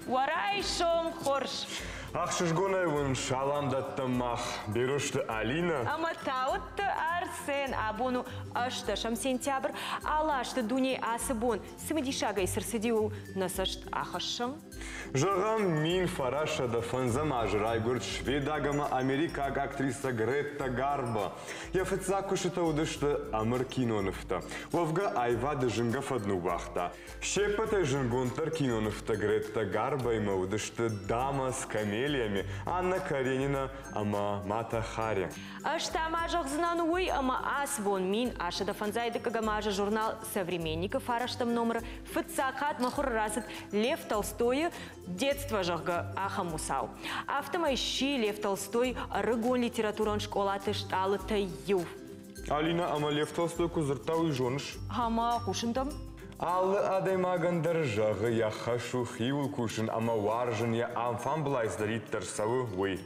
Уӕ райсом хорз! Ӕхсызгонӕй уын салам дӕттӕм мах, Берозты Алинӕ. Ӕмӕ Тауытты Арсен. Абон у ӕстдӕсӕм сентябрь. Алы азты дунейы ацы бон цымыдисагӕй цы рцыди, ууыл нӕ цӕст ахӕссӕм. Зӕгъӕм, 1905 азы райгуырд шведаг ӕмӕ америкаг актрисӕ Гретта Гарбо. Йӕ фыццаг куыстытӕ уыдысты ӕмыр кинонывтӕ. Уӕвгӕ аивады зынгӕ фӕд ныууагъта. Се ппӕтӕй зындгонддӕр кинонывтӕ Гретта Гарбоимӕ уыдысты «Дама с камелиями», «Анна Каренина» ӕмӕ «Мата Хари». Ӕз та ма зӕгъдзынӕн уый, ӕмӕ ацы бон 1805 азы журнал «Современник»-ы фарӕстӕм номыры фыццаг хатт мыхуыры рацыд Лев Толстойы «Детство», зӕгъгӕ, ахӕм уацау. Афтӕмӕй сси Лев Толстой ӕрыгон литературон скъолаты стъалытӕй иу. Алинӕ ӕмӕ Лев Толстой куы дзырдта, уый зоныс? Ӕмӕ хъусын дӕм? Алы адӕймагӕн дӕр зӕгъы, йӕ хӕс у хиуыл кусын ӕмӕ уарзын, йӕ алфамблай цыдӕриддӕр цӕуы, уый.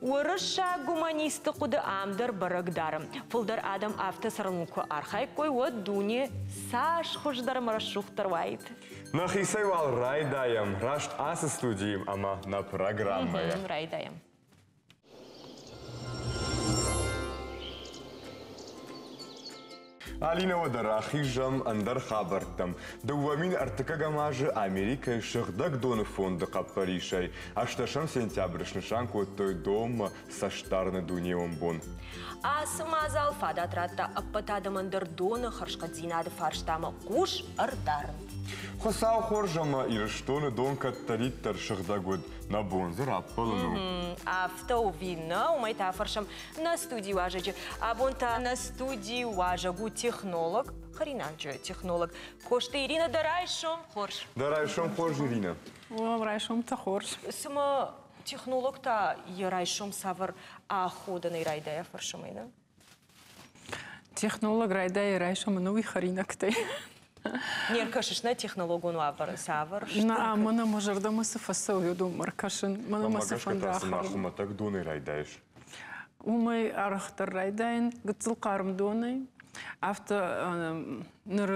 Уырыссаг гуманистты хъуыды ам дӕр бӕрӕг дары. Фылдӕр адӕм афтӕ цӕрыныл куы архайккой, уӕд дуне цас хуыздӕр ӕмӕ рӕсугъддӕр уаид. Нӕхицӕй уал райдайӕм раст ацы студийы ӕмӕ нӕ программӕйӕ. Райдайӕм. Алинӕ, уӕдӕ рахизӕм ӕндӕр хабӕрттӕм. 2003 азы Америкӕйы Сыгъдӕг доны фонды хъӕппӕрисӕй ӕстдӕсӕм сентябры снысан кодтой Донмӕ цӕстдарыны дунеон бон. Ацы мадзал фадат радта ӕппӕт адӕмӕн дӕр доны хӕрзхъӕддзинады фарстамӕ хъус ӕрдарын. Хуыцау хорз ӕмӕ Ирыстоны дон кӕддӕриддӕр сыгъдӕг уыд. Нӕ бон дзы раппӕлын у. Афтӕ у ви нӕ, уымӕй та фӕрсӕм нӕ студийы уазӕджы. Абон та нӕ студийы уазӕг у технолог, хӕринаджы технолог Косты Иринӕ. Дӕ райсом хорз. Дӕ райсом хорз, Иринӕ. О, райсом та хорз. Цымӕ технолог та йӕ райсом цавӕр аходӕнӕй райдайа, фӕрсӕм ӕй, нӕ? Технолог райдайы райсомы науи хӕринӕгтӕй. Не ркӕсыс нӕ технологон уавӕр цавӕр? Нӕ, мӕнӕ мӕ зӕрдӕмӕ цы фӕцӕуы, уыдонмӕ ӕркӕсын. Мӕнӕ мӕ цы фӕнды ахӕрын. Хуымӕтӕг донӕй райдайыс? Уымӕй арӕхдӕр райдайын гыццыл хъарм донӕй. Афтӕ ныр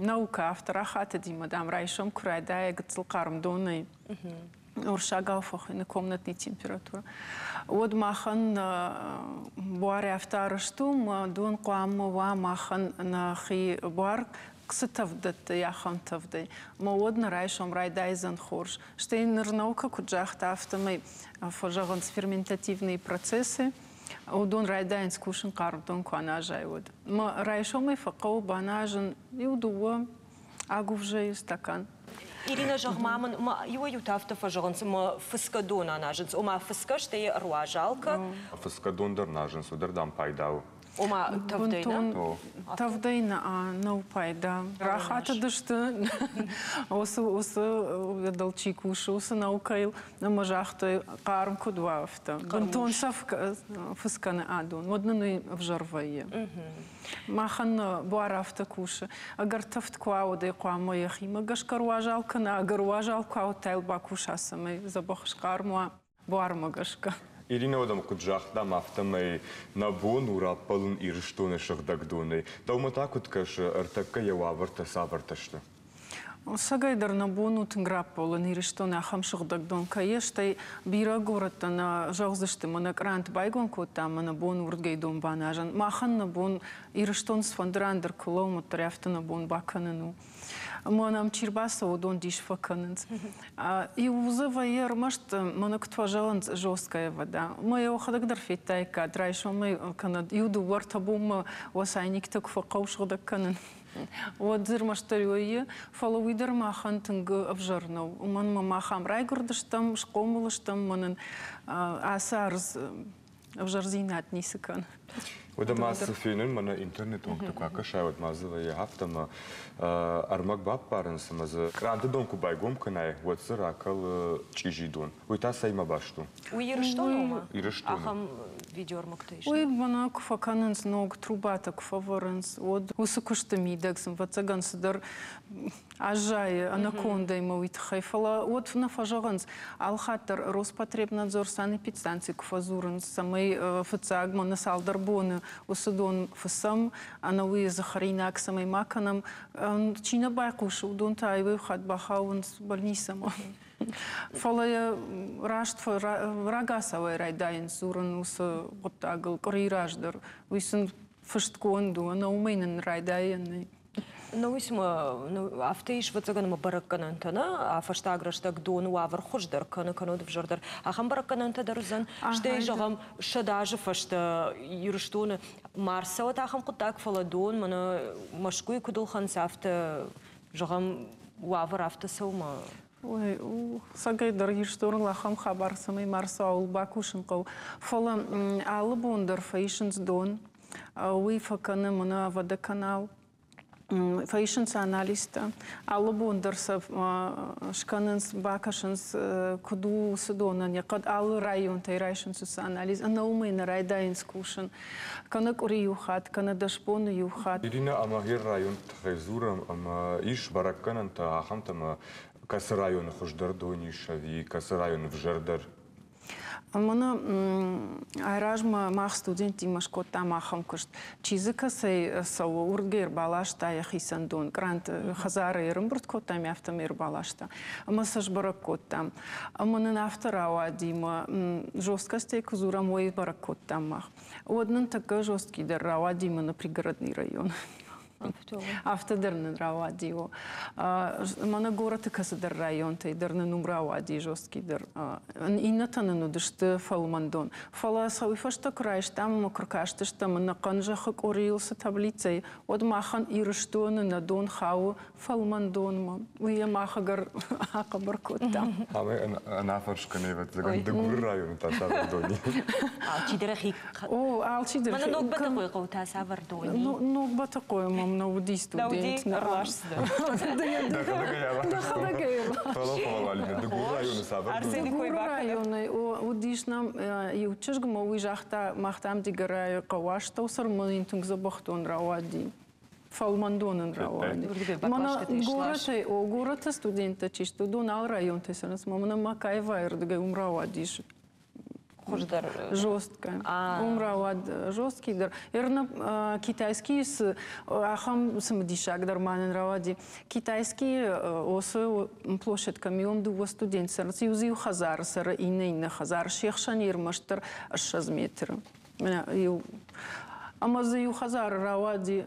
наукӕ афтӕ рахатыди, мӕ, дам, райсом куы райдайа гыццыл хъарм донӕй, уырыссагау фӕхуыйны комнатный температура. Уӕд махӕн буар афтӕ арӕзт у, мӕ дон хъуамӕ уа махӕн нӕхи буар цы тӕвд дӕтты, ахӕм тӕвдӕй. Мӕ уӕд нӕ райсом райдайдзӕн хорз. Стӕй ныр наукӕ куыд загъта, афтӕмӕй фӕзӕгъынц ферментативные процессы. Уыдон райдайынц кусын хъарм дон куы аназай, уӕд. Мӕ райсомӕй фӕхъӕуы баназын иу-дыууӕ агуывзӕйы стакан. Ирина, зӕгъ-ма мын, мӕ иуӕй-иутӕ афтӕ фӕзӕгъынц, мӕ фыцгӕ дон аназынц. Ома фыцгӕ, стӕй ӕруазал кӕ. Фыцгӕ дон дӕр назынц, уыдӕр, дам, пайда у. Ома тӕвдӕй нӕ? Тӕвдӕй нӕ, нӕу пайда. Рахатыдысты, уыцы уыцы дыл чи кусы, уыцы наукӕйыл ӕмӕ загътой, хъарм куыд уа, афтӕ. Бынтон сӕ фыцгӕ нӕ адон, уӕд нын уый ӕвзӕр вӕййы. Махӕн буар афтӕ кусы. Ӕгӕр тӕвд куы уа, уӕд ӕй хъуамӕ йӕхимӕ гӕсгӕ ӕруазал кӕна, ӕгӕр уазал куы уа, уӕд та йыл бакуса, цӕмӕй дзӕбӕх схъарм уа буармӕ гӕсгӕ. Иринӕ, уӕд ӕм куыд загътам, афтӕмӕй нӕ бон у раппӕлын Ирыстоны сыгъдӕг донӕй. Дӕумӕ та куыд кӕсы, ӕртӕккӕ йӕ уавӕртӕ цавӕртӕ сты? Ӕцӕгӕй дӕр нӕ бон у тынг раппӕлын, Ирыстон ахӕм сыгъдӕг дон кӕй ис, стӕй бирӕ горӕттӕ нӕ зӕгъдзысты, мӕнӕ кърант байгом кодтам, мӕнӕ бон уырдгӕй дон баназӕн. Махӕн нӕ бон Ирыстон цыфӕнды ран дӕр куы лӕууӕм, уӕддӕр афтӕ нӕ бон бакӕнын у. Ӕмӕ нӕм чи рбацӕуы, уыдон дис фӕкӕнынц. Иу дзы вӕййы ӕрмӕст мӕнӕ куыд фӕзӕгъынц, жесткая вода. Мӕ йӕхӕдӕг дӕр федтаиккат, райсомӕй кӕнӕ иу-дыууӕ ӕртӕ бонмӕ уӕ цайниктӕ куы фӕхъӕуы сыгъдӕг кӕнын. Уӕд дзы ӕрмӕстдӕр вӕййы, фӕлӕ уый дӕр махӕн тынг ӕвзӕр нӕу. Уымӕн ӕмӕ мах ам райгуырдыстӕм, схъомыл стӕм, мӕ нын ацы ӕрдз ӕвзӕрдзинад ницы кӕны. Уӕдӕ ма цы фенын, мӕнӕ интернеты уынгты куы акӕсай, уӕд ма дзы вӕййы афтӕ ӕмӕ ӕрмӕг баппарынц ӕмӕ дзы къранты дон куы байгом кӕнай, уӕд дзы ракӕлы чъизи дон. Уый та цӕимӕ баст у? Уый Ирыстоны у ма? Ирыстоны. Ахӕм видеоӕрмӕгтӕ ис? Уый мӕнӕ куы фӕкӕнынц, ног трубатӕ куы фӕвӕрынц, уӕд уыцы куысты мидӕг сын, ӕвӕццӕгӕн, цыдӕр аззайы ӕнӕкондӕй мӕ уый тыххӕй. Фӕлӕ уӕд нӕ фӕзӕгъынц, алхатт дӕр Роспотребнадзор санэпидстанци куы фӕдзурынц, цӕмӕй фыццаг мӕнӕ цалдӕр боны уыцы дон фыцӕм, ӕнӕуый дзы хӕринаг цӕмӕй ма кӕнӕм. Чи нӕ байхъусы, уыдон та иуӕй хатт бахауынц больницӕмӕ. Фӕлӕ йӕ раст рагацауӕй райдайынц дзурын уыцы хъуыддагыл къуыри раздӕр. Уый сын фыстгонд у, ӕнӕ уымӕй нын райдайӕн нӕй. Ну, уый цыма афтӕ ис, ӕвӕццӕгӕн, ӕмӕ бӕрӕггӕнӕнтӕ нӕ, а фӕстаг рӕстӕг доны уавӕр хуыздӕр кӕны, кӕннод ӕвзӕрдӕр. Ахӕм бӕрӕггӕнӕнтӕ дӕр уыдзӕн. Стӕй, зӕгъӕм, 100 азы фӕстӕ Ирыстоны ма рцӕуӕд ахӕм хъуыддаг, фӕлӕ дон мӕнӕ Мӕскуыйы куыд ӕлхӕнынц, афтӕ, зӕгъӕм, уавӕр афтӕ цӕуы ма. Ой, цӕгӕй дӕр Ирыстоныл ахӕм хабар цӕмӕй ма рцӕуа, бакусын хъӕуы. Фӕлӕ алы бон дӕр фӕисынц дон. Уый фӕкӕны мӕнӕ водоканал. Фӕисынц анализтӕ. Алы бон дӕр сӕ скӕнынц, бакӕсынц, куыд у уыцы донӕн йӕ хъӕд. Алы районтӕй райсынц уыцы анализ. Ӕнӕ уымӕй нӕ райдайынц кусын. Кӕнӕ къуыри иу хатт, кӕнӕ 10 боны иу хатт. Ирина, ӕмӕ гъер районты тыххӕй дзурӕм, ӕмӕ ис бӕрӕггӕнӕнтӕ ахӕмтӕ, ӕмӕ кӕцы районы хуыздӕр дон ис ӕви кӕцы районы ӕвзӕрдӕр? Мӕнӕ айразмӕ мах студенттимӕ скодтам ахӕм куыст. Чи дзы кӕцӕй цӕуы, уырдгӕй ӕрбаласта йӕхицӕн дон. Кърант хӕдзары ӕрӕмбырд кодтам, афтӕмӕй ӕрбаласта. Ӕмӕ сӕ сбӕрӕг кодтам. Ӕмӕ нын афтӕ рауади, мӕ жесткостӕй куы дзурӕм, уый бӕрӕг кодтам мах. Уӕд нын тӕккӕ жесткийдӕр рауади мӕнӕ пригородный район. Афтӕ дӕр нын рауади. Мӕнӕ горӕты кӕцыдӕр районтӕй дӕр нын уым рауади жесткий дӕр. Иннӕтӕ нын уыдысты фӕлмӕндон. Фӕлӕ сӕ уый фӕстӕ куы райстам ӕмӕ куы ркастыстӕм ӕнӕхъӕн зӕххы къорийыл цы таблицӕйы, уӕд махӕн Ирыстоны нӕ дон хауы фӕлмӕн донмӕ. Уый йӕ мах ӕгӕр ахъӕбӕр кодтам. Ӕмӕ ӕнӕфӕрсгӕ не ӕвӕццӕгӕн Дыгуры районы та цавӕр дон и? Алчидӕр хи. О, алчидӕр. Мӕнӕ Ног Бӕтӕхъойы хъӕу та цавӕр дон и? Ног Бӕтӕхъойы мӕм нӕ уыди студент. Дӕхӕдӕг ӕй Фӕлӕ фӕлӕ Дыгуры районы цавӕр дон? Дыгуры районы уыдис нӕм иу чызг, ӕмӕ уый загъта, мах дам Дигорайы хъӕуы астӕу цӕрӕм, ын тынг дзӕбӕх дон рауади. Фӕлмӕн дон ын рауади. Мӕнӕ горӕтӕй, о, горӕты студенттӕ чи сты, уыдон алы районтӕй цӕрынц, мӕнӕ Макаевайы рдыгӕй уым рауадис хуыздӕр жестко. Уым рауад жесткий дӕр. Ерна китайский цы ахӕм цымыдисаг дӕр ма нын рауади. Китайский осы площадь кӕм уым дыууӕ студент цӕрынц. Иу дзы иу хӕдзары цӕры, иннӕ иннӕ хӕдзары. Се хсӕн ӕрмӕстдӕр 20 метры. Иу ӕмӕ дзы иу хӕдзары рауади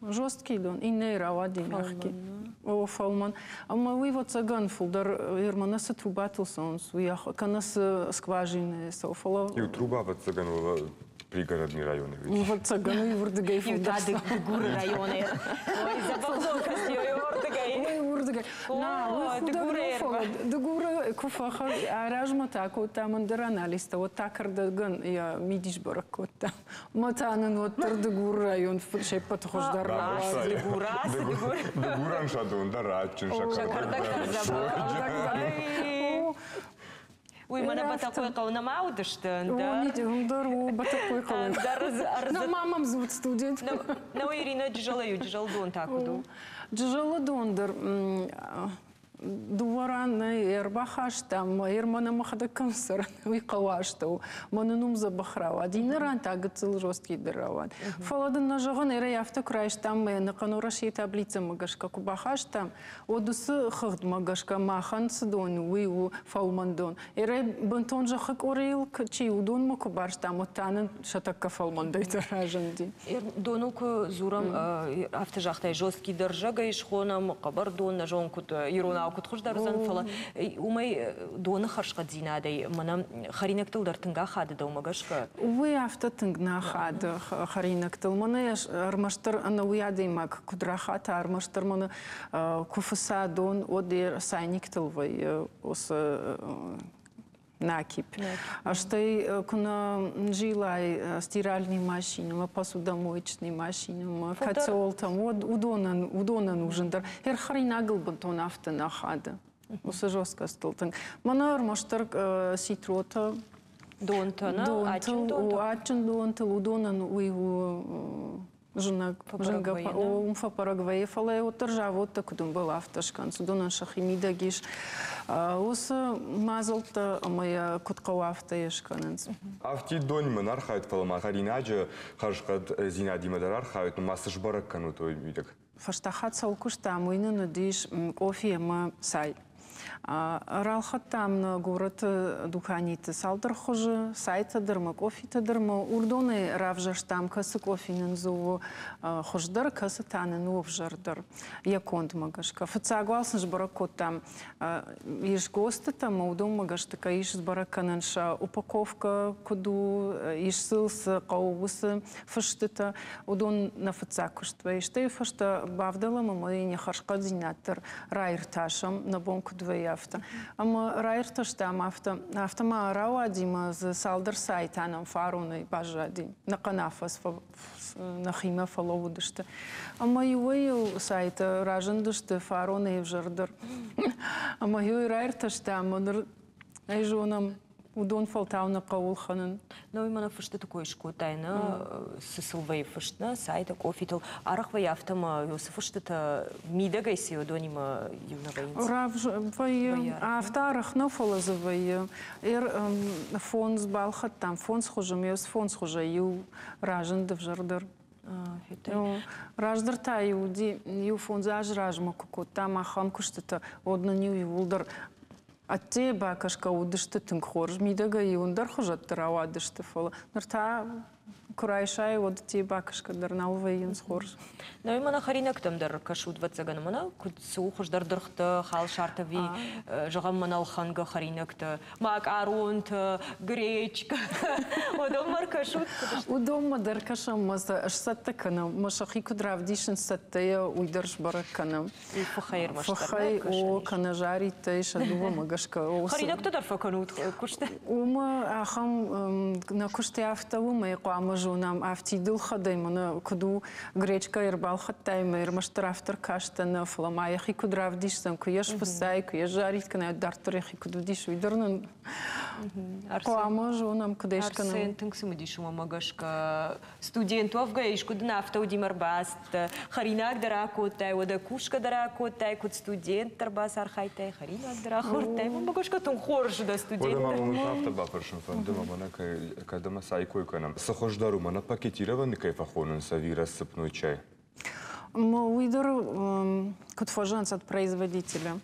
жесткий дон, иннӕйы рауади мягкий. О, фӕлмӕн. Ӕмӕ уый ӕвӕццӕгӕн фылдӕр ермӕнӕ цы трубатыл цӕуынц, уый кӕнӕ цы скважинӕйы цӕуы, фӕлӕ Иу труба ӕвӕццӕгӕн пригородный районы. Ӕвӕццӕгӕн уый уырдыгӕй фылдӕр. Дыгуры районы. Ой, дзӕбӕх кӕсти уырдыгӕй. Уый уырдыгӕй. На, уый худӕг нӕ, фӕлӕ Дыгуры куы фӕхӕр айразмӕ та кодтам ӕндӕр анализтӕ, уӕд та кӕрдӕгӕн йӕ мидис бӕрӕг кодта. Мӕ та нын уӕддӕр Дыгуры район се ппӕты хуыздӕр рауад. Дыгурӕн сӕ дон дӕр адджын, сӕ кӕрдӕг дӕр. Уый мӕнӕ Бӕтӕхъойы хъӕу нӕма уыдысты? Ӕндӕр у Бӕтӕхъойы хъӕу. Нӕма мӕм дзурд студент. Нӕ, Ирина, Джызӕлӕй у, Джызӕлы дон та куыд у? Джызӕлы дон дӕр дыууӕ ранӕй ӕрбахастам, мӕнӕ мӕхӕдӕг кӕм цӕрын, уый хъӕуы астӕу. Мӕнӕн уым дзӕбӕх рауад. Иннӕ ран та гыццыл жесткий дӕр рауад. Фӕлӕ дын нӕ зӕгъын, эрӕй афтӕ куы райстам, мӕ ӕнӕхъӕн Уӕрӕсейы таблицӕмӕ гӕсгӕ куы бахастам, уӕд уыцы хыгъдмӕ гӕсгӕ махӕн цы дон у, уый у фӕлмӕн дон. Эрӕй бынтон зӕххы къорийыл чи, уыдонмӕ куы барстам, уӕд та нын сӕ тӕккӕ фӕлмӕндӕй дӕр разынди. Доныл куы дзурӕм, афтӕ загътай, жесткий дӕр зӕгӕй схонӕм, хъӕбӕр дон, нӕ зон, куыд иронау куыд хуыздӕр уыдзӕн, фӕлӕ уымӕй доны хӕрзхъӕддзинадӕй мӕнӕ хӕринӕгтыл дӕр тынг ахады дӕумӕ гӕсгӕ? Уый афтӕ тынг нӕ ахады хӕринӕгтыл. Мӕнӕ ӕрмӕстдӕр ӕнӕуый адӕймаг куыд рахата, ӕрмӕстдӕр мӕнӕ куы фыца дон, уӕд йӕ цайниктыл вӕййы уыцы накипь. Стӕй куы нӕ зилай стиральный машинӕмӕ, посудомоечный машинӕмӕ, котелтӕм, уӕд уыдонӕн у зындӕр. Ӕрхӕринагыл бынтон афтӕ нӕ ахады. Уыцы жесткостыл тынг. Мӕнӕ ӕрмӕстдӕр ситротӕ, донтӕ, нӕ? Донтыл, адджын донтыл, уыдонӕн уый у зынӕг, зынгӕ уым фӕбӕрӕг вӕййы, фӕлӕ уӕддӕр заводтӕ куыд ӕмбӕлы, афтӕ скӕнынц. Уыдонӕн сӕхи мидӕг ис уыцы мадзӕлттӕ ӕмӕ йӕ куыд хъӕуы, афтӕ йӕ скӕнынц. Афтид донимӕ нӕ архайут, фӕлӕ ма хӕринаджы хӕрзхъӕддзинадимӕ дӕр архайут, ма цы сбӕрӕг кӕнут уый мидӕг? Фӕстаг хатт цӕуыл куыстам, уый нын уыдис къофи ӕмӕ цай. Ралхӕдтам нӕ горӕты дуканиты цалдӕр хуызы, цайтӕ дӕр ма, къофитӕ дӕр ма. Уырдонӕй равзӕрстам, кӕцы къофи нын дзы у хуыздӕр, кӕцы та нын у ӕвзӕрдӕр йӕ кондмӕ гӕсгӕ. Фыццаг уал сын сбӕрӕг кодтам ис ГОСТытӕ ӕмӕ уыдонмӕ гӕсгӕ кӕй ис сбӕрӕг кӕнӕн сӕ упаковкӕ куыд у, ис сыл цы хъӕуы, уыцы фыстытӕ. Уыдон нӕ фыццаг куыст вӕййы. Стӕй фӕстӕ бавдӕлӕм ӕмӕ йын йӕ хӕрзхъӕддзинад дӕр раиртасӕм, нӕ бон куыд вӕййы, афтӕ. Ӕмӕ раиртӕстам афтӕ. Афтӕ ма рауади мӕ дзы цалдӕр сайтӕ нӕм фаронӕй баззади. Нӕхъӕн афӕдз нӕхимӕ фӕлӕууыдысты. Ӕмӕ иуӕй-иу сайтӕ разындысты фаронӕй ӕвзӕрдӕр. Ӕмӕ иуӕй раиртӕстам ӕмӕ ныр ӕй зонӕм, уыдон фӕлтау нӕ хъӕуы лхӕнын. Ну, уый мӕнӕ фыстыты кой скодтай, нӕ цы сыл вӕййы фыст, нӕ сайтӕ, къофитыл. Арӕх вӕййы афтӕ ӕмӕ уыцы фыстытӕ мидӕгӕй цы уыдонимӕ иу нӕ вӕййынц? Вӕййы. Афтӕ арӕх нӕ, фӕлӕ дзы вӕййы. Фондз балхӕдтам, фондз хуызы, ме фондз хуызӕй иу разынд ӕвзӕрдӕр. Раздӕр та-иу уыди, иу фондз азы размӕ куы кодтам ахӕм куыстытӕ, уӕд нын-иу иууылдӕр ӕддейӕ бакӕсгӕ уыдысты тынг хорз, мидӕгӕй-иу ӕндӕр хуызӕтты рауадысты, фӕлӕ ныр та куы райсай, уӕд ӕддейӕ бакӕсгӕ дӕр нал вӕййынц хорз. Нӕ мӕнӕ хӕринӕгтӕм дӕр кӕсут, ӕвӕццӕгӕн, мӕнӕ куыд цы у хуыздӕр дыргътӕ, халсартӕ ӕви, зӕгъӕм, мӕнӕ ӕлхӕнгӕ хӕринӕгтӕ, макъаронтӕ, гречкӕ. Уыдонмӕ ӕркӕсут? Уыдонмӕ дӕр кӕсӕм ӕмӕ сӕ сцӕттӕ кӕнӕм. Мӕ сӕхи куыд равдисынц цӕттӕйӕ, уый дӕр сбӕрӕг кӕнӕм. Фыхӕй ӕрмӕстдӕр. Фыхӕй, о, кӕнӕ жариттӕй сӕ дыууӕмӕ гӕсгӕ. Хӕринӕгтӕ дӕр фӕкӕнут куысты? Уымӕ ахӕм нӕ куысты афтӕ у, мӕ хъуамӕ зонӕм, афтидыл хӕдӕй мӕнӕ куыд у, гречкӕ ӕрбалхӕдтай ӕмӕ ӕрмӕстдӕр афтӕ ркастӕ нӕ, фӕлӕ ма йӕхи куыд равдисдзӕн, куы йӕ сфыссай, куы йӕ зарид кӕнӕ дарддӕр йӕхи куыд уыдис, уый дӕр нын хъуамӕ зонӕм, куыд ӕй скӕнӕм. Арсен тынг цымыдис у мӕ гӕсгӕ. Студент уӕвгӕйӕ искуы дын афтӕ уыди мӕ ӕрбацыдтӕ, хӕринаг дӕр акодтай, уӕдӕ кусгӕ дӕр акодтай, куыд студент дӕр бацархайдтай, хӕринаг дӕр ахордтай. Мӕнмӕ гӕсгӕ тынг хорз дӕ студент. Уӕдӕ ма мӕ афтӕ бафӕрсын фӕнды, мӕ мӕнӕ кӕд ӕмӕ цай кой кӕнӕм. Цы хуыздӕр у, мӕнӕ пакетированный кӕй фӕхонынц ӕви рассыпной чай? Уый дӕр куыд фӕзӕгъынц от производителя.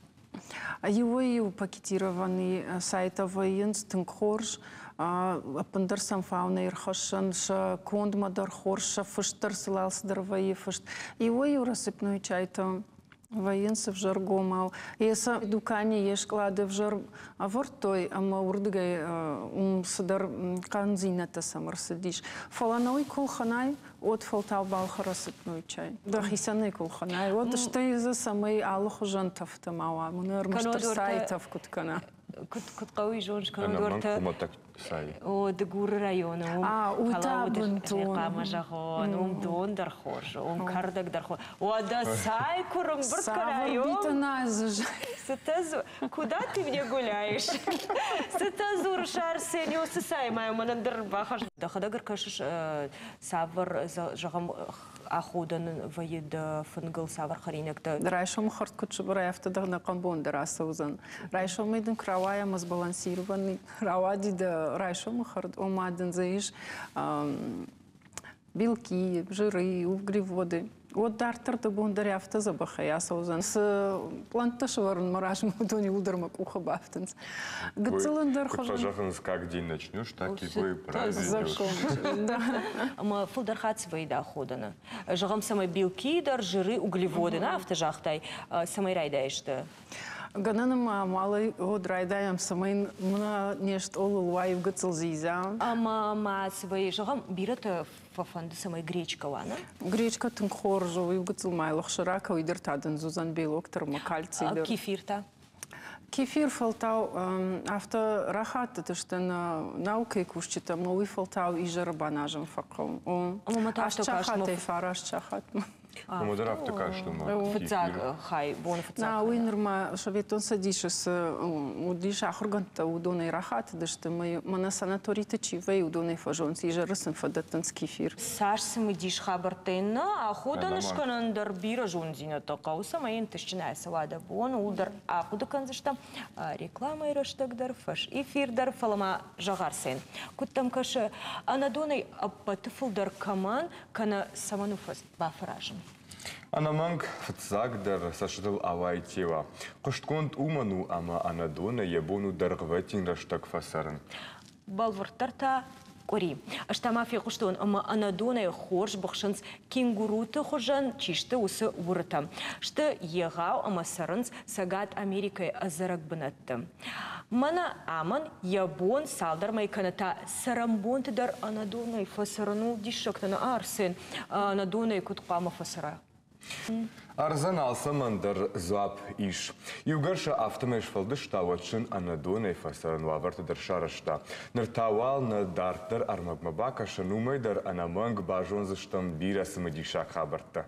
Иуӕй-иу пакетированный сайтӕ вӕййынц тынг хорз, ӕппындӕр сӕм фау нӕ ӕрхӕссӕн, сӕ кондмӕ дӕр хорз, сӕ фыст дӕр сыл алцыдӕр вӕййы фыст. Иуӕй-иу рассыпной чайтӕ вӕййынц ӕвзӕргомау. Йе сӕ дукани, йе скълады ӕвзӕр ӕвӕрдтой ӕмӕ уырдыгӕй уым цыдӕр хъӕндзинӕдтӕ сӕм ӕрцыдис. Фӕлӕ нӕуый куы лхӕнай, уӕд фӕлтау балхӕра сыпной чай. Дӕхицӕн ӕй куы лхӕнай, уӕд стӕй дзы цӕмӕй алыхуызӕн тӕфтӕ ма уа, мӕнӕ ӕрмӕстдӕр цайы тӕф куыд кӕна. Куыд хъӕуы зоныс, кӕнӕ хуымӕтӕг цай. О, Дыгуры районы уым уый та бынтон. Хъуамӕ зӕгъон, уым дон дӕр хорз, уым кӕрдӕг дӕр хорз. Уӕдӕ цай куы рымбырд кӕнай, Цытӕ Куда ты мне гуляешь? Цытӕ дзурыс, Арсен, уыцы цаймӕ мӕнӕн дӕр бахӕс. Дӕхӕдӕг ӕркӕсыс, цавӕр, зӕгъӕм, аходӕн вӕййы дӕ фынгыл, цавӕр хӕринӕгтӕ? Райсомы хӕрд куыд сыбырай, афтӕ дӕр ӕнӕхъӕн бон дӕр ацӕудзӕн. Райсомӕй дын куы рауайа ӕмӕ сбалансированный рауади дӕ райсомы хӕрд, ома дын дзы ис белки, жиры, углеводы. Уӕд дарддӕр дӕ бон дӕр афтӕ дзӕбӕхӕй ацӕудзӕн. Цы пълӕнттӕ сӕвӕрын мӕ размӕ, уыдон иууылдӕр мӕ къухы бафтынц. Гыццыл ӕндӕр хуызӕн. Куыд фӕзӕгъынц, как день начнешь, так его и проведешь. Ӕмӕ фылдӕр хатт цы вӕййы дӕ аходӕны? Зӕгъӕм, цӕмӕй белки дӕр, жиры, углеводы, нӕ афтӕ загътай, цӕмӕй райдайыс ды? Гӕнӕн ӕмӕ амалӕй уӕд райдайӕм, цӕмӕй мӕ не стъолыл уа иу гыццыл дзидза. Ӕмӕ ма цы вӕййы, зӕгъӕм, бирӕтӕ фӕфӕнды, цӕмӕй гречкӕ уа, нӕ? Гречкӕ тынг хорз у, иу гыццыл ма ӕхсырӕ кӕуый дӕр та дын уыдзӕн белок дӕр ӕмӕ кальций дӕр. Кефир та? Кефир фӕлтау афтӕ рахаттыдысты нӕ наукӕйы кусджытӕ, ӕмӕ уый фӕлтау изӕры баназын фӕхъӕуы. Аст сахатӕй фараст сахатмӕ. Уымӕ дӕр афтӕ каст уымӕ. Фыццаг хай, боны фыццаг. На, уый нырма Советон Цӕдисы цы уыдис ахуыргӕндтӕ, уыдонӕй рахатыдысты. Мӕнӕ санаториты чи вӕййы, уыдонӕй фӕзонынц, изӕры сын фӕдӕттынц кефир. Цас цымыдис хабӕрттӕ нӕ аходӕн скӕнӕн дӕр бирӕ зонддзинӕдтӕ хъӕуы, цӕмӕй ӕнтыстджын ацӕуа дӕ бон, ууыл дӕр ахъуыды кӕндзыстӕм. Рекламӕйы рӕстӕг дӕр, фӕс-эфир дӕр, фӕлӕ ма зӕгъ, Арсен, куыд дӕм кӕсы, ӕнӕдонӕй ӕппӕты фылдӕр кӕмӕн кӕнӕ цӕмӕн у бафӕразын? Ӕнӕмӕнг, фыццагдӕр цӕстытыл ауайы теуа. Хъуыстгонд уымӕн у, ӕмӕ ӕнӕдонӕй йӕ бон у дӕргъвӕтин рӕстӕг фӕцӕрын. Бӕлвырддӕр та къуыри. Ӕз та ма фехъуыстон, ӕмӕ ӕнӕдонӕй хорз быхсынц кенгуруты хуызӕн чи сты, уыцы уырытӕ. Сты егъау ӕмӕ цӕрынц Цӕгат Америкӕйы ӕдзӕрӕг бынӕтты. Мӕнӕ амӕн йӕ бон цалдӕр мӕй кӕнӕ та цӕрӕнбонты дӕр ӕнӕдонӕй фӕцӕрын у диссӕгтӕ нӕ Арсен, ӕнӕдонӕй куыд хъуамӕ фӕцӕра? Ӕрдзӕн алцӕмӕн дӕр дзуапп ис. Иугӕр сӕ афтӕмӕй сфӕлдыста, уӕд сын ӕнӕдонӕй фӕцӕрын уавӕртӕ дӕр сарӕзта. Ныр та уал нӕ дарддӕр ӕрмӕгмӕ бакӕсын, уымӕй дӕр ӕнӕмӕнг базондзыстӕм бирӕ цымыдисаг хабӕрттӕ.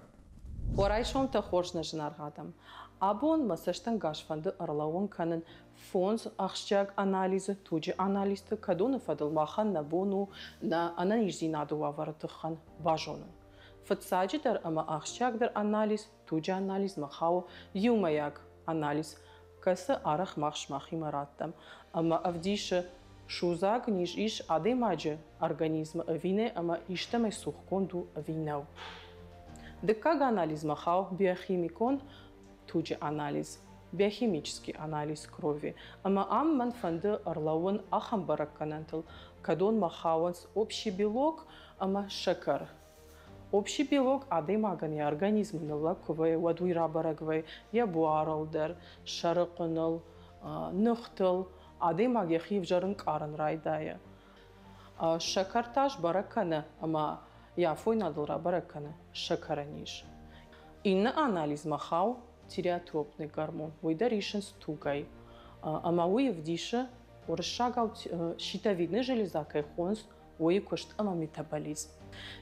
Уӕ райсомтӕ хорз, нӕ зынаргъ адӕм! Абон мӕ цӕстӕнгас фӕнды ӕрлӕууын кӕнын фондз ахсджиаг анализы, туджы анализты, кӕдоны фӕдыл махӕн нӕ бон у нӕ ӕнӕниздзинады уавӕры тыххӕн базонын. Фыццаджыдӕр ӕмӕ ахсджиагдӕр анализ, туджы анализмӕ хауы иумӕйаг анализ, кӕцы арӕх мах сымахимӕ раттӕм ӕмӕ ӕвдисы, судзаг низ ис адӕймаджы организмы ӕви нӕ ӕмӕ истӕмӕй цухгонд у ӕви нӕу. Дыккаг анализмӕ хауы биохимикон туджы анализ, биохимический анализ крови. Ӕмӕ ам мӕн фӕнды ӕрлӕууын ахӕм бӕрӕггӕнӕнтыл, кӕдонмӕ хауынц общий белок ӕмӕ сӕкӕр. Общий белок адӕймагӕн йӕ организмы ныллӕг куы вӕййы, уӕд уый рабӕрӕг вӕййы йӕ буарыл дӕр, сӕрыхъуыныл, ныхтыл. Адӕймаг йӕхи ӕвзӕр ӕнкъарын райдайы. Сӕкӕр та сбӕрӕг кӕны ӕмӕ йӕ афойнадыл рабӕрӕг кӕны сӕкӕры низ. Иннӕ анализмӕ хауы тиреотропный гормон, уый дӕр исынц тугӕй. Ӕмӕ уый ӕвдисы, уырыссагау щитовидный железа кӕй хонынц, уый куыст ӕмӕ метаболизм.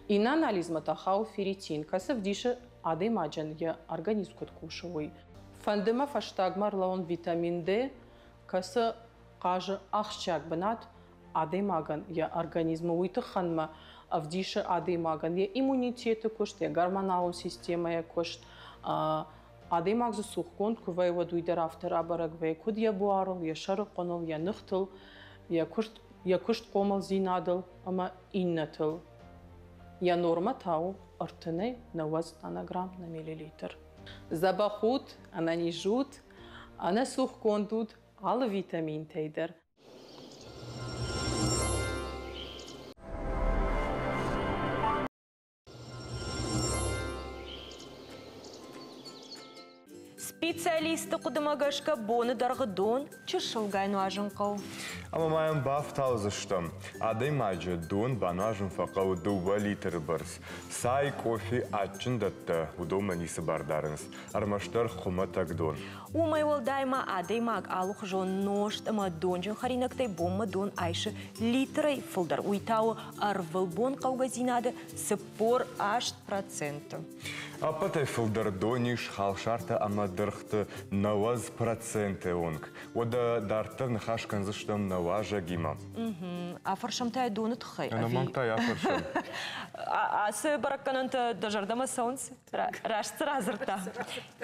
Иннӕ анализмӕ та хауы ферритин, кӕцы ӕвдисы адӕймаджы йӕ организм куыд кусы, уый. Фӕнды мӕ фӕстагмӕ ӕрлӕууын витамин D, кӕцы хъазы ахсджиаг бынат адӕймагӕн йӕ организмы, уый тыххӕнмӕ ӕвдисы адӕймагӕн йӕ иммунитеты куыст, йӕ гормоналон системӕйы куыст. Адӕймаг дзы цухгонд куы вӕййы, уӕд уый дӕр афтӕ рабӕрӕг вӕййы, куыд йӕ буарыл, йӕ сӕрыхъуыныл, йӕ ныхтыл, йӕ куыст йӕ куыстхъомылдзинадыл ӕмӕ иннӕтыл. Йӕ нормӕ та у ӕртынӕй нӕуӕдз нанограмм на миллилитр. Дзӕбӕх ут, ӕнӕниз ут, ӕнӕцухгонд ут алы витаминтӕй дӕр. Специалистты хъуыдымӕ гӕсгӕ боны дӕргъы дон чысылгай нуазын хъӕуы. Ӕмӕ ма йӕм бафтаудзыстӕм, адӕймаджы дон бануазын фӕхъӕуы дыууӕ литры бӕрц. Цай, къофи, адджын дӕттӕ уыдонмӕ ницы бар дарынц, ӕрмӕстдӕр хуымӕтӕг дон. Уымӕй уӕлдай ма адӕймаг алыхуызон нозт ӕмӕ донджын хӕринӕгтӕй бонмӕ дон айсы литрӕй фылдӕр. Уый та у ӕрвылбон хъӕугӕдзинады 48%. Ӕппӕтӕй фылдӕр дон ис халсартӕ ӕмӕ дыргъты 90% онг. Уӕдӕ дарддӕр ныхас кӕндзыстӕм нӕ уазӕгимӕ. Афӕрсӕм та доны тыххӕй. Ӕнӕмӕнг та йӕ афӕрсӕм. Ацы бӕрӕггӕнӕнтӕ дӕ зӕрдӕмӕ цӕуынц? Раст цы радзырдта?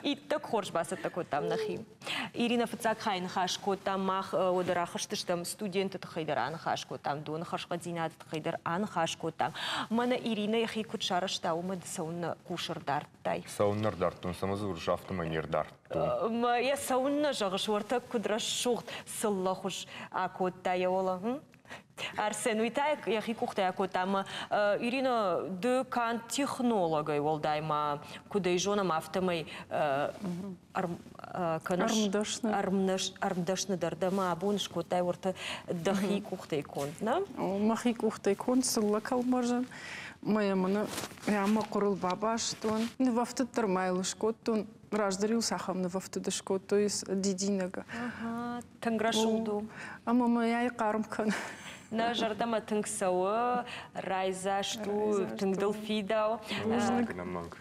Иттӕг хорз бацӕттӕ кодтам нӕхи. Ирина фыццаг хай ныхас кодтам, мах уӕдӕ рахызтыстӕм студенты тыххӕй дӕр аныхас кодтам, доны хӕрзхъӕддзинады тыххӕй дӕр аныхас кодтам. Мӕнӕ Ирина йӕхи куыд сарӕзта, уымӕ ды цӕуыннӕ хъус ӕрдардтай? Цӕуыннӕ рдардтон, цӕмӕ дзурыс, афтӕмӕй не рдардтон. Йӕ цӕуыннӕ зӕгъыс, уӕртӕ куыд рӕсугъд цыллӕхуыз акодта йӕ уӕлӕ. Арсен, уый та йӕхи къухтӕй акодта ӕмӕ Ирина, ды канд технологӕй уӕлдай ма, куыд ӕй зонӕм, афтӕмӕй кӕныс ӕрмдӕсны дӕр дӕ ма абон скодтай уӕртӕ дӕхи къухтӕй конд, нӕ? Мӕхи къухтӕй конд цыллӕ кӕлмӕрзӕн. Мӕ мын мӕ хъуырыл бабастон. Нывӕфтыд дӕр ма йыл скодтон. Раздӕр-иу цахӕм нывӕфтыд скодтой дидинӕг. Тынг рӕсугъд у. Ӕмӕ мӕ ӕй хъарм кӕны. Нӕ зӕрдӕмӕ тынг цӕуы, райдзаст у, тынг дыл фидау.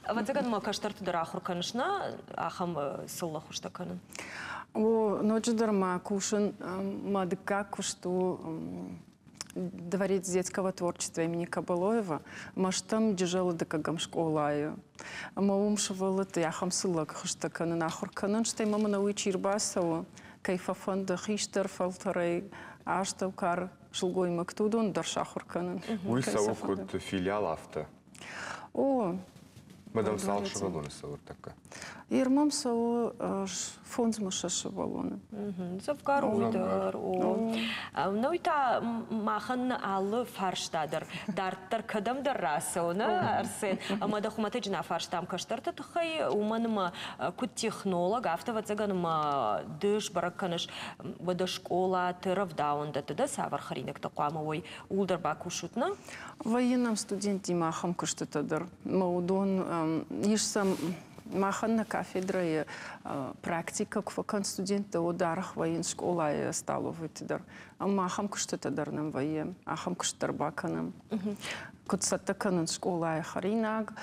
Ӕвӕццӕгӕн ма кӕстӕрты дӕр ахуыр кӕныс, нӕ ахӕм цыллӕ хуызтӕ кӕнын? О, ноджыдӕр ма кусын мӕ дыккаг куыст у Дворец детского творчества имени Кабалоева мӕстӕм Джызӕлы дыккӕгӕм скъолайы. Ӕмӕ уым сывӕллӕтты ахӕм цыллӕг хуызтӕ кӕнын, ахуыр кӕнын, стӕй мӕм ӕнӕуый чи рбацӕуы, кӕй фӕфӕнды хистӕр фӕлтӕрӕй, астӕукар сылгоймӕгты, уыдон дӕр сахуыр кӕнын. Уый цӕуы куыд филиал, афтӕ? О, Мадам, цал сывӕллоны цӕуы ӕртӕккӕ? Ер мӕм цӕуы фондзмӕ сывӕллоны. Дзӕвгар у дӕр, о. Науи та махӕн алы фарста дӕр дарддӕр кӕдӕмдӕр рацӕуы, нӕ, Арсен? Ӕмӕ дӕ хуымӕтӕджы нӕ фарстам кӕстӕрты тыххӕй, уымӕн ӕмӕ куыд технолог, афтӕ ӕвӕццӕгӕн ӕмӕ ды сбӕрӕг кӕныс, уӕдӕ скъолаты, рӕвдауӕндӕтты дӕ цавӕр хӕринӕгтӕ хъуамӕ уой, ууыл дӕр бакусут, нӕ? Вӕййы нӕм студенттимӕ ахӕм куыстытӕ дӕр. Мӕ уыдон ис сӕм махӕн нӕ кафедрӕйы практикӕ куы фӕкӕнынц студенттӕ, уӕд арӕх вӕййынц скъолайы столовыйты дӕр. Ӕмӕ ахӕм куыстытӕ дӕр нӕм вӕййы, ахӕм куыст дӕр бакӕнӕм. Куыд цӕттӕ кӕнынц скъолайы хӕринаг,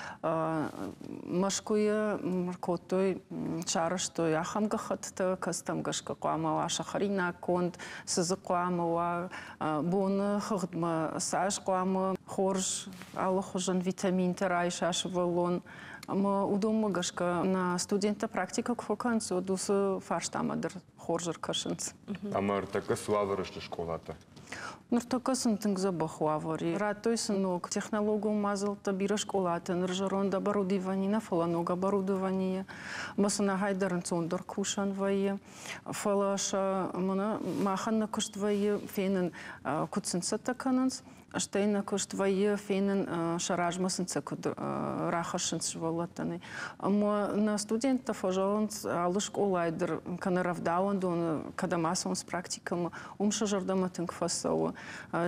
Мӕскуыйы ркодтой, сарӕзтой ахӕм гӕххӕттытӕ, кӕцытӕм гӕсгӕ хъуамӕ уа сӕ хӕринаг конд, цы дзы хъуамӕ уа, боны хыгъдмӕ цас хъуамӕ хорз алыхуызон витаминтӕ райса сывӕллон. Ӕмӕ уыдонмӕ гӕсгӕ нӕ студенттӕ практикӕ куы фӕкӕнынц, уӕд уыцы фарстамӕ дӕр хорз ӕркӕсынц. Ӕмӕ ӕртӕккӕ цы уавӕры сты скъолатӕ? Ныртӕккӕ сын тынг дзӕбӕх уавӕр и. Радтой сын ног технологон мадзӕлттӕ бирӕ скъолаты. Ныр зӕронд оборудовани нӕ, фӕлӕ ног оборудовани. Ӕмӕ сын ахӕй дӕр ӕнцондӕр кусӕн вӕййы. Фӕлӕ сӕ мӕнӕ махӕн нӕ куыст вӕййы фенын, куыд сын цӕттӕ кӕнынц, стӕй нӕ куыст вӕййы фенын, сӕ размӕ сын сӕ куыд рахӕссынц сывӕллӕттӕн. Ӕмӕ нӕ студенттӕ фӕзӕгъынц, алы скъолайы дӕр кӕнӕ рӕвдауӕндоны кӕдӕм ацӕуынц практикӕмӕ, уым сӕ зӕрдӕмӕ тынг фӕцӕуы.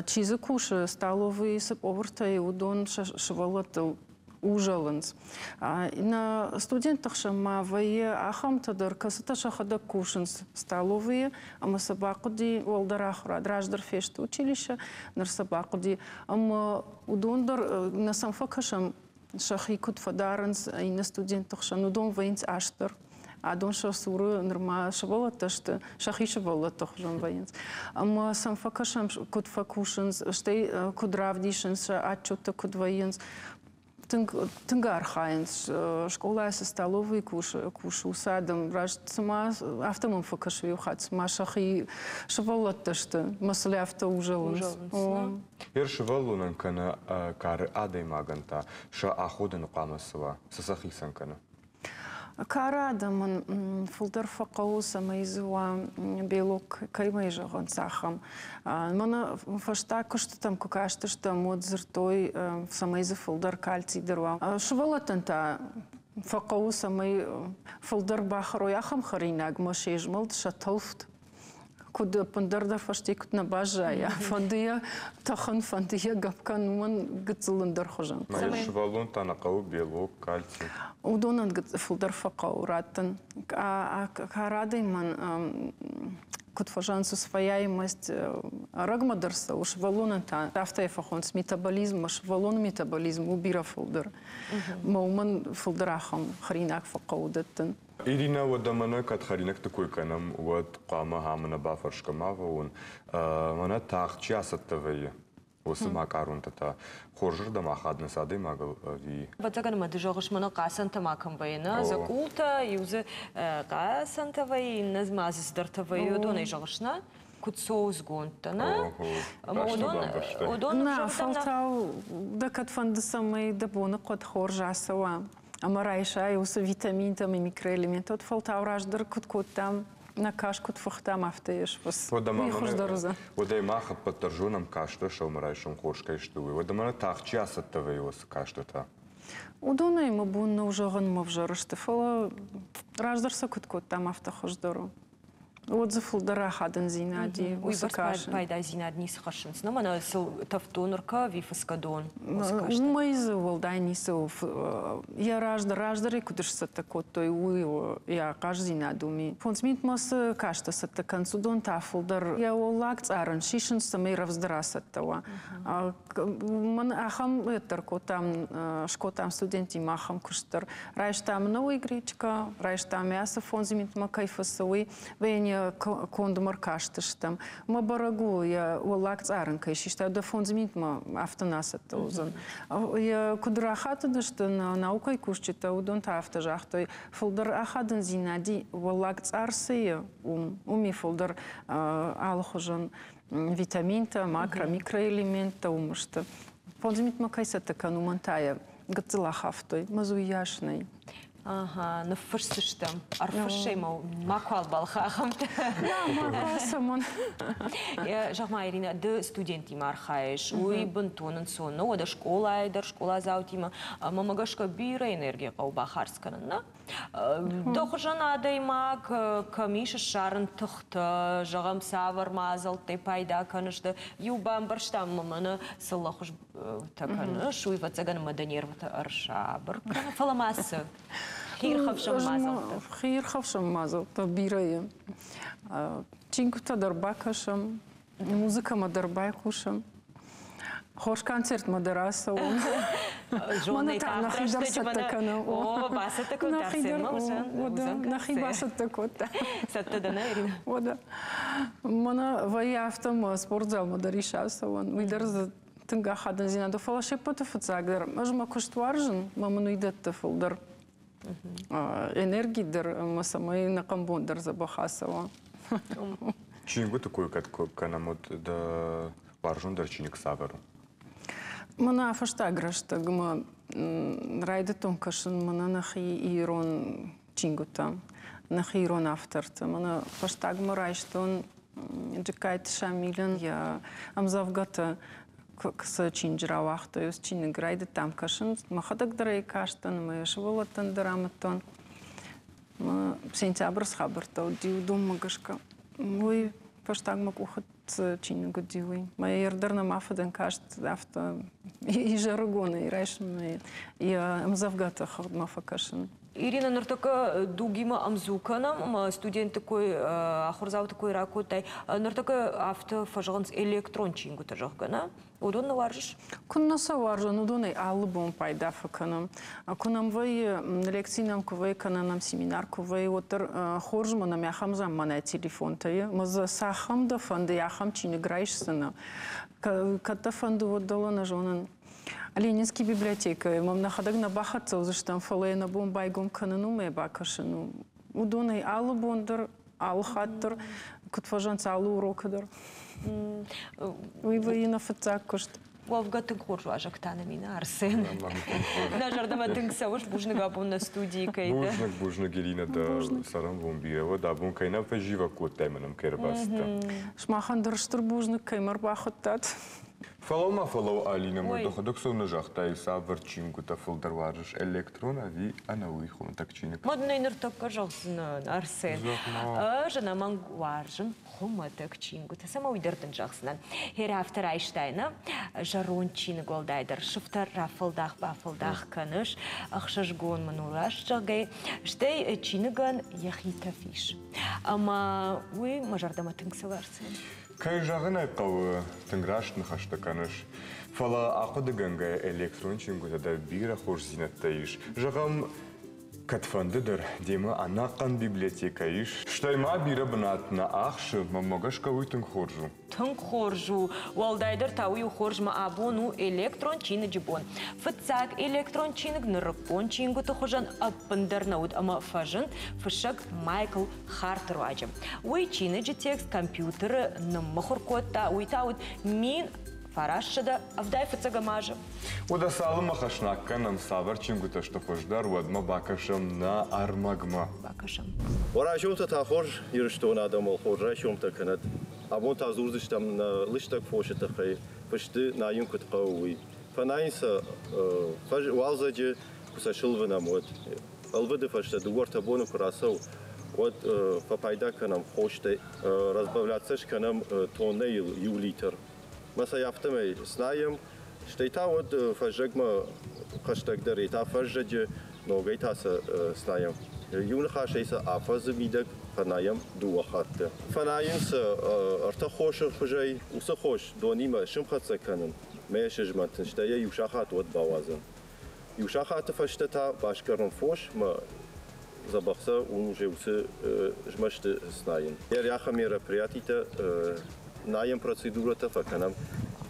Чи дзы кусы, столовыйы цы повартӕ уыдон сӕ сывӕллӕттыл узӕлынц. Нӕ студентты хсӕн ма вӕййы ахӕмтӕ дӕр, кӕцытӕ сӕхӕдӕг кусынц столовыйы ӕмӕ сӕ бахъуыди уӕлдӕр ахуырад. Раздӕр фесты училище, ныр сӕ бахъуыди. Ӕмӕ уыдон дӕр нӕ сӕм фӕкӕсӕм, сӕхи куыд фӕдарынц иннӕ студентты хсӕн, уыдон вӕййынц асдӕр. Адон сӕ цуры нырма сывӕллӕттӕ сты, сӕхи сывӕллӕтты хуызӕн вӕййынц. Ӕмӕ сӕм фӕкӕсӕм, куыд фӕкусынц, стӕй куыд равдисынц, сӕ отчеттӕ куыд вӕййынц. Тынг, тынг архайынц. Скъолайы цы столовый кусы, уыцы адӕм раст цыма афтӕ мӕм фӕкӕсы иу хатт, цыма сӕхи сывӕллӕттӕ сты, мӕ сыл афтӕ узӕлынц. Ер сывӕллонӕн кӕнӕ кары адӕймагӕн та сӕ аходӕны хъуамӕ цы уа, цы сӕ хицӕн кӕны? Кары адӕмӕн фылдӕр фӕхъӕуы, цӕмӕй дзы уа белок, кӕмӕй зӕгъынц, ахӕм. Мӕнӕ фӕстаг куыстытӕм куы кастыстӕм, уӕд дзырдтой, цӕмӕй дзы фылдӕр кальций дӕр уа. Сывӕллӕттӕн та фӕхъӕуы, цӕмӕй фылдӕр бахӕрой ахӕм хӕринагмӕ се змӕлд, сӕ тӕлфт куыд ӕппындӕр дӕр фӕсте куыд нӕ баззайа, фӕнды йӕ тӕхын, фӕнды йӕ гӕпп кӕнын, уымӕн гыццыл ӕндӕр хуызӕн. Мӕ сывӕллон та нӕ хъӕуы белок, кальций. Уыдонӕн фылдӕр фӕхъӕуы раттын. Кӕрӕдзимӕн куыд фӕзӕгъынц, усвояемость ӕрӕгмӕ дӕр цӕуы, сывӕллонӕн та афтӕ фӕхонынц метаболизм, сывӕллоны метаболизм у бирӕ фылдӕр. Мӕ уымӕн фылдӕр ахӕм хӕринаг фӕхъӕуы дӕттын. Иринӕ, уӕдӕ мӕнӕ кӕд хӕринӕгты кой кӕнӕм, уӕд хъуамӕ ахӕмы нӕ бафӕрсгӕ ма фӕуон. Мӕнӕ тагъд чи ацӕттӕ вӕййы, уыцы макъаронтӕ та хорзырдӕм ахадынц адӕймагыл ӕви? Ӕвӕццӕгӕн ӕмӕ ды зӕгъыс, мӕнӕ хъацӕнтӕ ма кӕм вӕййы, нӕ? Дзӕкъултӕ, иу дзы хъацӕнтӕ вӕййы, иннӕ ма дзы цыдӕртӕ вӕййы, уыдонӕй зӕгъыс, нӕ? Куыд соусгондтӕ, нӕ? Ӕмӕ уыдон Нӕ, фӕлтау дӕ кӕд фӕнды, цӕмӕй дӕ боныхъӕд хорз ацӕуа, ӕмӕ райсай уыцы витаминтӕ ӕмӕ микроэлементтӕ, уӕд фӕлтау раздӕр куыд кодтам, нӕ кас куыд фыхтам, афтӕ йӕ сфыц. Уый хуыздӕр уыдзӕн. Уӕдӕ мах ӕппӕт дӕр зонӕм, кастӕ сӕумӕрайсом хорз кӕй сты, уый. Уӕдӕ мӕнӕ тагъд чи ацӕттӕ вӕййы уыцы кастытӕ? Уыдонӕй мӕ бон нӕу зӕгъын мӕ взӕр сты, фӕлӕ раздӕр сӕ куыд кодтам, афтӕ хуыздӕр у. Уӕд дзы фылдӕр ахадындзинад и уыцы Уыйбӕрц пайдадзинад ницы хӕссынц, нӕ мӕнӕ сыл тӕвддон ӕркӕ ӕви фыцгӕ дон? Уымӕй дзы уӕлдай ницы у. Йӕ раздӕр раздӕрӕй куыд сцӕттӕ кодтой, уый у йӕ ахъаздзинад уым и. Фондз минутмӕ цы кастӕ цӕттӕ кӕнынц, уыдон та фылдӕр йӕ уӕллаг цъарын сисынц, цӕмӕй рӕвдздӕр ацӕттӕ уа. Мӕн ахӕм дӕр кодтам, скодтам студенттимӕ ахӕм куыст дӕр. Райстам науи гречка, райстам ацы фондз минутмӕ кӕй фыцы, уый. Вене кондмӕ ркастыстӕм. Мӕ бӕрӕг у, йӕ уӕллаг цъарын кӕй систа, дӕ фондз минутмӕ афтӕ нӕ цӕттӕ уыдзӕн. Куыд рахатыдысты наукӕйы кусджытӕ, уыдон та афтӕ загътой, фылдӕр ахадындзинад и уӕллаг цъар цы и, уым, уым и фылдӕр алыхуызон витаминтӕ, макро-микроэлементтӕ уым сты. Фондз минутмӕ кӕй цӕттӕ кӕн, уымӕн та йӕ Гыццыл ахафтой, мӕ дзы уыйас нӕй. Ага, ныффысдзыстӕм. Ӕрфыссӕй ма макуал балхӕ ахӕмтӕ. Макуал цӕмӕн. Зӕгъ-ма, Ирина, ды студенттимӕ архайыс, уый бынтон ӕнцон нӕу, уӕдӕ скъолайы дӕр скъоладзаутимӕ. Ӕмӕ мӕ гӕсгӕ бирӕ энерги хъӕуы бахардз кӕнын, нӕ? Дӕ хуызӕн адӕймаг кӕм ис ссарын тыхтӕ, зӕгъӕм, цавӕр мадзӕлттӕй пайда кӕныс ды? Иу бамбӕрстам ма мӕнӕ цыллӕхуыз кӕныс, уый ӕвӕццӕгӕн ӕмӕ дӕ нервытӕ ӕрсабыр кӕны, фӕлӕ ма цы? Хиирхӕфсӕн мадзӕлттӕ. Хиирхӕфсӕн мадзӕлттӕ бирӕ и. Чингуытӕ дӕр бакӕсӕм, музыкӕмӕ дӕр байхъусӕм. Хорз концертмӕ дӕр ацӕуӕм. Мӕнӕ та нӕхи дӕр цӕттӕ кӕнӕм. О, бацӕттӕ кодта Арсенмӕ уыдзӕн. Нӕхи бацӕттӕ кодта. Цӕттӕ дӕ, нӕ, Ирина? Уӕдӕ. Мӕнӕ вӕййы афтӕ мӕ спортзалмӕ дӕр ис ацӕуӕн. Уый дӕр дзы тынг ахадындзинад у. Фӕлӕ се ппӕты фыццагдӕр ӕз мӕ куыст уарзын, мӕ мын уый дӕтты фылдӕр энерги дӕр ӕмӕ цӕмӕй ӕнӕхъӕн бон дӕр дзӕбӕх ацӕуа. Чингуыты кой кӕд кӕнӕм, уӕд дӕ уарзондӕр чиныг цавӕр у? Мӕнӕ фӕстаг рӕстӕгмӕ райдыдтон кӕсын мӕнӕ нӕхи ирон чингуытӕ, нӕхи ирон автортӕ. Мӕнӕ фӕстагмӕ райстон Джыккайты Шамилӕн йӕ ӕмдзӕвгӕтӕ цы чиныджы рауагътой, уыцы чиныг райдыдтам кӕсын. Мӕхӕдӕг дӕр ӕй кастӕн ӕмӕ йӕ сывӕллӕттӕн дӕр амыдтон. Сентябры цы хабӕрттӕ уыди, уыдонмӕ гӕсгӕ. Уый фӕстагмӕ къухы цы чиныг уыди, уый. Мӕ дӕр нӕма фыдӕн каст, афтӕ изӕрыгонӕй райсомӕй йӕ ӕмдзӕвгӕты хыгъдмӕ фӕкӕсын. Ирина, ныртӕккӕ дугимӕ ӕмдзу кӕнӕм ӕмӕ студентты кой, ахуырдзауты кой ракодтай. Ныртӕккӕ афтӕ фӕзӕгъынц электрон чингуытӕ, зӕгъгӕ, нӕ? Уыдон нӕ уарзыс? Куыннӕ сӕ уарзын, уыдонӕй алы бон пайда фӕкӕнӕм. Куы нӕм вӕййы, лекци нӕм куы вӕййы, кӕнӕ нӕм семинар куы вӕййы, уӕддӕр хорз ма нӕм ахӕм замманай телефонтӕ и, ӕмӕ дзы цахӕм дӕ фӕнды, ахӕм чиныг райсдзынӕ. Кӕд дӕ фӕнды, уӕд дӕлӕ нӕ зонын. Ленинский библиотекӕйы мӕм нӕхӕдӕг нӕ бахӕццӕ уыдзыстӕм, фӕлӕ йӕ нӕ бон байгом кӕнын у мӕ бакӕсын у. Уыдонӕй алы бон дӕр, алы хатт дӕр, куыд фӕзӕгъынц, алы урокы дӕр. Уый вӕййы нӕ фыццаг куыст. Уӕвгӕ тынг хорз уазӕг та нӕм и, Арсен. Нӕ зӕрдӕмӕ тынг цӕуыс, бузныг абон нӕ студийы кӕй дӕ. Бузныг, бузныг, Ирина, дӕ цӕрӕнбон бирӕ уӕд. Абон кӕй нӕ фӕзивӕг кодтай мӕ нӕм кӕй ӕрбацыдтӕ. Сымахӕн дӕр стыр бузныг, кӕй мӕ ӕрбахуыдтат. Фӕлӕуу-ма, фӕлӕуу, Алинӕ, мӕ дӕхӕдӕг цӕуылнӕ загътай, цавӕр чингуытӕ фылдӕр уарзыс, электрон ӕви ӕнӕуый хуымӕтӕг чиныг? Мад нӕ ныртӕккӕ зӕгъдзынӕн, Арсен. Ӕз ӕнӕмӕнг уарзын хуымӕтӕг чингуытӕ. Цӕмӕ уый дӕр дын зӕгъдзынӕн. Херӕ афтӕ райстай, нӕ? Зӕронд чиныг уӕлдайдӕр сыфтӕр рафӕлдах-бафӕлдах кӕныс, ӕхсызгон мын у раст зӕгъгӕй. Стӕй чиныгӕн йӕхи тӕф ис. Ӕмӕ уый мӕ зӕрдӕмӕ тынг цӕуы, Арсен. Кӕй зӕгъын ӕй хъӕуы, тынг раст ныхӕстӕ кӕныс. Фӕлӕ ахъуыдыгӕнгӕйӕ электрон чингуытӕ дӕр бирӕ хорздзинӕдтӕ ис. Зӕгъӕм, кӕдфӕнды дӕр демӕ ӕнӕхъӕн библиотекӕ ис, стӕй ма бирӕ бынат нӕ ахсы, мӕнмӕ гӕсгӕ уый тынг хорз у. Тынг хорз у. Уӕлдайдӕр та уый у хорз мӕ абон у электрон чиныджы бон. Фыццаг электрон чиныг нырыккон чингуыты хуызӕн ӕппындӕр нӕ уыд ӕмӕ фӕзынд фыссӕг Майкл Харты руаджы. Уый чиныджы текст компьютеры ныммыхуыр кодта, уый та уыд 1975 азы. Уӕдӕ цалынмӕ хӕснаг кӕнӕм, цавӕр чингуытӕ сты хуыздӕр, уӕдмӕ бакӕсӕм нӕ ӕрмӕгмӕ. Бакӕсӕм. Уӕ райсомтӕ та хорз, Ирыстоны адӕмыл хорз райсомтӕ кӕнӕд. Абон та дзурдзыстӕм нӕ лыстӕг фосы тыххӕй, фысты найын куыд хъӕуы, уый. Фӕнайын сӕ уалдзӕджы, куы сӕ сылвынӕм, уӕд. Ӕлвыды фӕстӕ дыууӕ-ӕртӕ боны куы рацӕуы, уӕд фӕпайда кӕнӕм хостӕй, разбавляться скӕнӕм тоннӕйыл иу литр. Мӕ сӕ афтӕмӕй снайӕм, стӕй та уӕд фӕззӕгмӕ хӕстӕгдӕр та фӕззӕджы ногӕй та сӕ снайӕм. Иу ныхасӕй сӕ афӕдзы мидӕг фӕнайӕм дыууӕ хатты. Фӕнайын сӕ ӕртӕ хосы хуызӕй. Уыцы хос донимӕ сымхӕццӕ кӕнын, мӕ сызмӕнтын, стӕй йӕ иу сахат уӕд бауадзын. Иу сахаты фӕстӕ та басгарын фос мӕ дзӕбӕх сӕ уым уже уыцы змӕсты снайын. Ахӕм мероприятитӕ найӕн процедурӕтӕ фӕкӕнӕм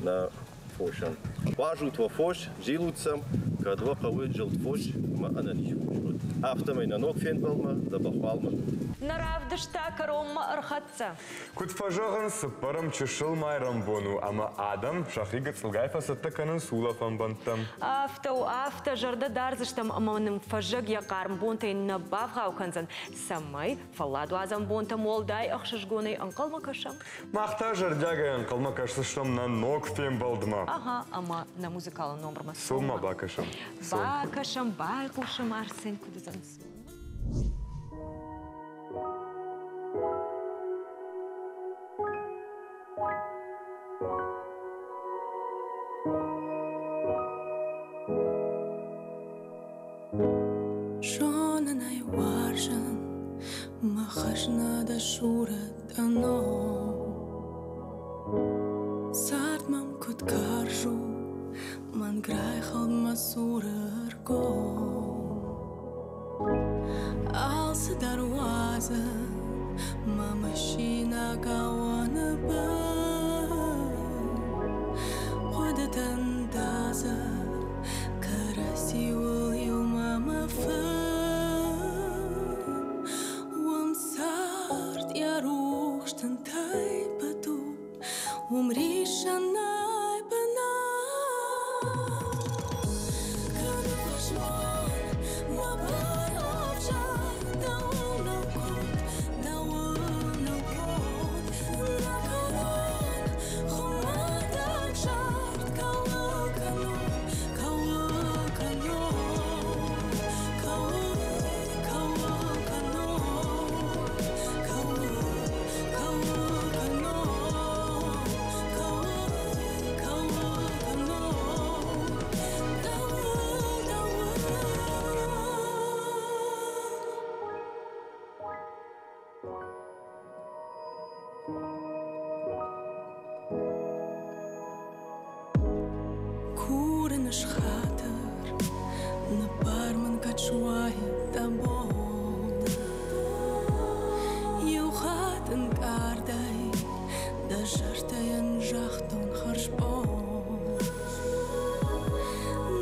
нӕ фосӕн. Уарзут уӕ фос, зилут сӕм, кӕд уӕ хъӕуы зылд фос ӕмӕ ӕнӕниз фос уӕд. Афтӕмӕй нӕ ног фембӕлдмӕ дзӕбӕх уал мӕ. Нӕ равдыст та кӕронмӕ ӕрхӕццӕ. Куыд фӕзӕгъынц, цыппӕрӕм чысыл майрӕмбон у ӕмӕ адӕм сӕхи гыццылгай фӕцӕттӕ кӕнынц улӕфӕн бӕнттӕм. Афтӕ у, афтӕ зӕрдӕ дардзыстӕм ӕмӕ нын фӕззӕг йӕ хъарм бонтӕй нӕ бавгъау кӕндзӕн, цӕмӕй фӕлладуадзӕн бонтӕм уӕлдай ӕхсызгонӕй ӕнхъӕлмӕ кӕсӕм. Мах та зӕрдиагӕй ӕнхъӕлмӕ кӕсдзыстӕм нӕ ног фембӕлдмӕ. Ага, ӕмӕ нӕ музыкалон номырмӕ. Цом ма бакӕсӕм. Бакӕсӕм, байхъусӕм, Арсен куыд уыдзӕн. Зонын ӕй уарзын, мӕ хӕзна дӕ сурӕт дӕ ном. Цард мӕм куыд карз у, мӕнг райхӕлд мӕ цуры ргом. Алцыдӕр уадзын, мӕ машинӕ гауаны бын. Хъуыдытӕн дадзы, кӕрӕдзиуыл иумӕ мӕ фын. Уым цард йӕ рухс тынтӕй быд у, уым рисӕн нӕй бынат. Кӕны фӕсмон мӕ барӕвзаг, дӕуыл нӕу конд, дӕуыл нӕу конд. Нӕ кӕрон хуымӕтӕг зард кӕуыл кӕнон, кӕуыл кӕнон, кӕуыл, кӕуыл кӕнон, кӕуыл, кӕуыл кӕнон, кӕуыл, кӕуыл кӕнон, дӕуыл, дӕуыл. Курын ысхатыр, ныббар мын, кӕд суаид дӕ бон. Иу хатт ӕнкъардӕй дӕ зӕрдӕйӕн загътон хӕрзбон.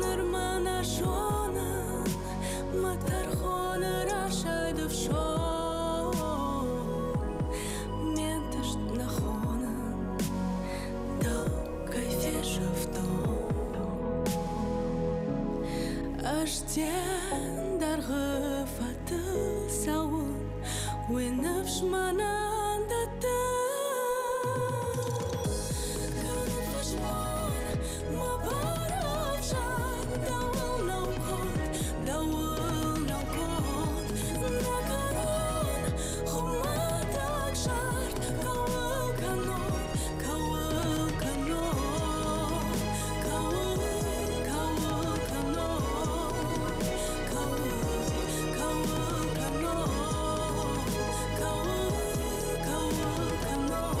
Нырма нӕ зонын, мӕ тӕрхоны расайд ӕфсон. Ме нтыст нӕ хонын, дӕу кӕй фесӕфтон. Ӕз дӕн дӕргъы фӕдыл цӕуын, уый ныфс мӕнӕн дӕтты. Кӕнын фӕсмон, мӕ барӕвзаг, дӕуыл нӕу конд, дӕуыл нӕу конд. Нӕ кӕрон хуымӕтӕг зард кӕуыл кӕнон, кӕуыл кӕнон, кӕуыл, кӕуыл кӕнон, кӕуыл, кӕуыл кӕнон, кӕуыл, кӕуыл кӕнон,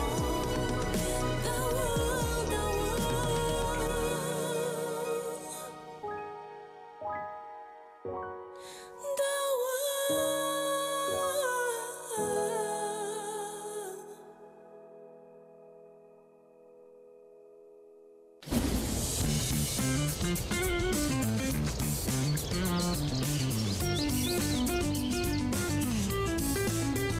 дӕуыл, дӕуыл. Дӕуыл.